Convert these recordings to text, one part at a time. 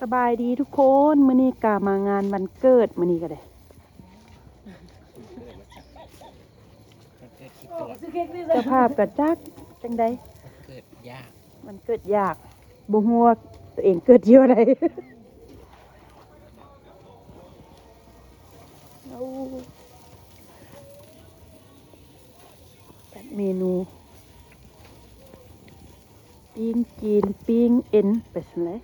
ສະບາຍດີທຸກຄົນ ມື້ນີ້ກະມາງານວັນເກີດ ມື້ນີ້ກະໄດ້ ເຈົ້າພາບກະຈັກຈັ່ງໃດ ເກີດຍາກ ວັນເກີດຍາກ ບໍ່ຮູ້ວ່າຕົວເອງເກີດຢູ່ໃດ. ໂອ້ ຈັດເມນູ ປີ້ງຈີນ ປີ້ງເອັນ ໄປຊັ້ນແຫຼະ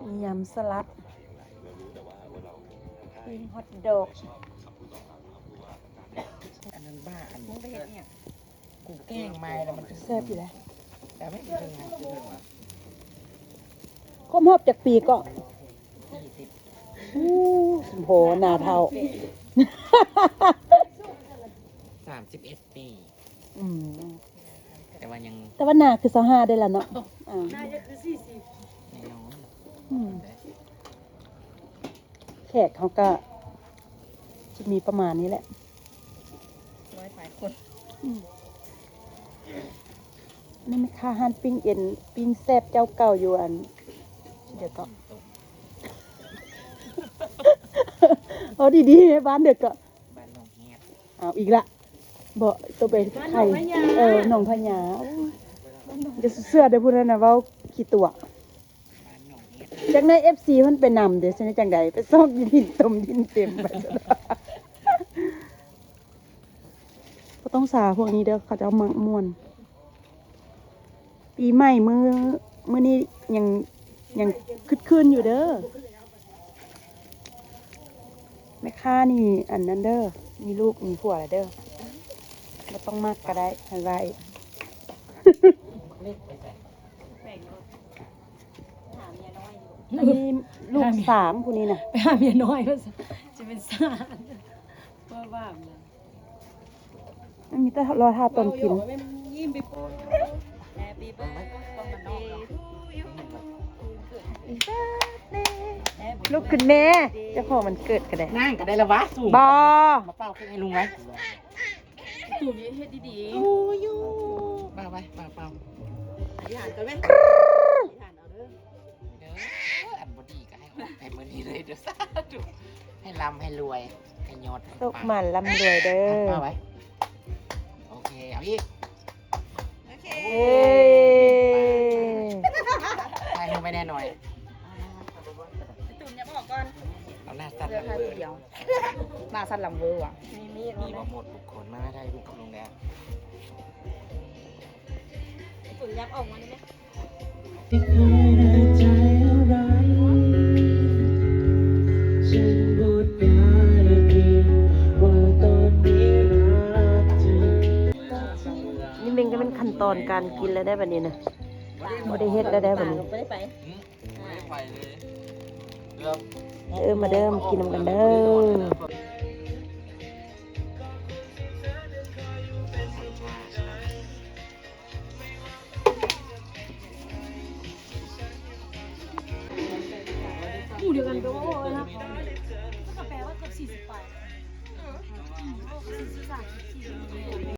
ມີຍຳສະຫຼັດ ປີ້ງຮອດດອກ ອັນນັ້ນບ້າ ອັນ ມຶງໄປເຮັດອີ່ຫຍັງ? ກູແກງໃໝ່ແລ້ວມັນ ແຊບຢູ່ເດ້ ແຕ່ໄວ້ອີກເທື່ອໜຶ່ງ ຄົບຮອບຈັກປີເກາະ? ສີ່ສິບ ໂອ້ ສົມພໍໜ້າເຖົ້າ ສາມສິບເອັດປີ ອືມ ແຕ່ວ່າຍັງ ແຕ່ວ່າໜ້າຄືຊາວຫ້າໄດ້ລະເນາະ ອ່າ ໜ້າຈະຄືສີ່ສິບ ແນ່ນອນ ອືມ. ແຂກເຮົາກະຊິມີປະມານນີ້ແຫຼະ ຮ້ອຍປາຍຄົນ ອືມ ນີ້ແມ່ຄ້າຮ້ານປີ້ງເອັນ ປີ້ງແຊບເຈົ້າເກົ່າຢູ່ອັນ ດຽວເກາະ ເອົາດີໆ ບ້ານດຽວເກາະ ບ້ານໜອງແຮດ ເອົາອີກລະ ບໍ່ ໂຕໄປໄທ ເອີ ໜອງພະຍາ ໂອ້ຍ ຢ່າເຊື່ອເດີ ຜູ້ນັ້ນນະເວົ້າຂີ້ຕົວະ. ຈັກໜ້ອຍເອັຟຊີເພິ່ນໄປນຳເດ້ ຊິເຮັດຈັ່ງໃດ ໄປຊອກດິນຫີນຕົມດິນເຕັມໄປ ບໍ່ຕ້ອງສາພວກນີ້ເດີ ເຂົາເຈົ້າມັກມ່ວນ ປີໃໝ່ມື້ ມື້ນີ້ຍັງ ຍັງຄຶກຄື້ນຢູ່ເດີ ແມ່ຄ້ານີ້ອັນນັ້ນເດີ ມີລູກມີຜົວແລ້ວເດີ ບໍ່ຕ້ອງມັກກະໄດ້ ໃຫ້ໄວ້ ອັນນີ້ລູກສາມຜູ້ນີ້ນະ ໄປຫາເມຍນ້ອຍວ່າຊັ້ນ ຊິເປັນສາມ ເພາະວ່າ ມັນມີແຕ່ລໍຖ້າຕອນກິນ ລຸກຂຶ້ນແມ່ ເຈົ້າຂອງວັນເກີດກະໄດ້ ນັ່ງກະໄດ້ລະວະ ສູງ ບໍ່ ມາເປົ່າເຄ້ກໃຫ້ລຸງໄວ້ ຕູເຮັດດີໆ ເປົ່າໄວ້ ເປົ່າ ເປົ່າ ອະທິຖານກ່ອນເວີຍ ອະທິຖານເອົາເດີ ເດີ ອັນບໍ່ດີກະໃຫ້ອອກໄປມື້ນີ້ເລີຍເດີ ສາທຸ ໃຫ້ລ່ຳໃຫ້ລວຍ ໃຫ້ຍອດໃຫ້ປັງ ໂຊກໝານລ່ຳລວຍເດີ ເອົາໄວ້ ໂອເຄ ເອົາອີກ ໂອເຄ ເອີ ຖ່າຍຮູບໄວ້ແນ່ໜ້ອຍ ຕຸ່ມຫຍັບອອກກ່ອນ ເອົາໜ້າສັ່ນລຳເວີ ໜ້າສັ່ນລຳເວີຫວາ ມີມີດ ມີບໍ່ໝົດທຸກຄົນ ມາຖ່າຍຮູບກັບລຸງແດ່ ຕຸ່ມຫຍັບອອກມານີ້ແມະ ນີ້ແມ່ນກະແມ່ນຂັ້ນຕອນການກິນແລ້ວໄດ໋ບັດນີ້ນະ ບໍ່ໄດ້ເຮັດແລ້ວໄດ໋ບັດນີ້ ບໍ່ໄດ້ໄປ ເອີ ມາເດີ ມາກິນນຳກັນເດີ.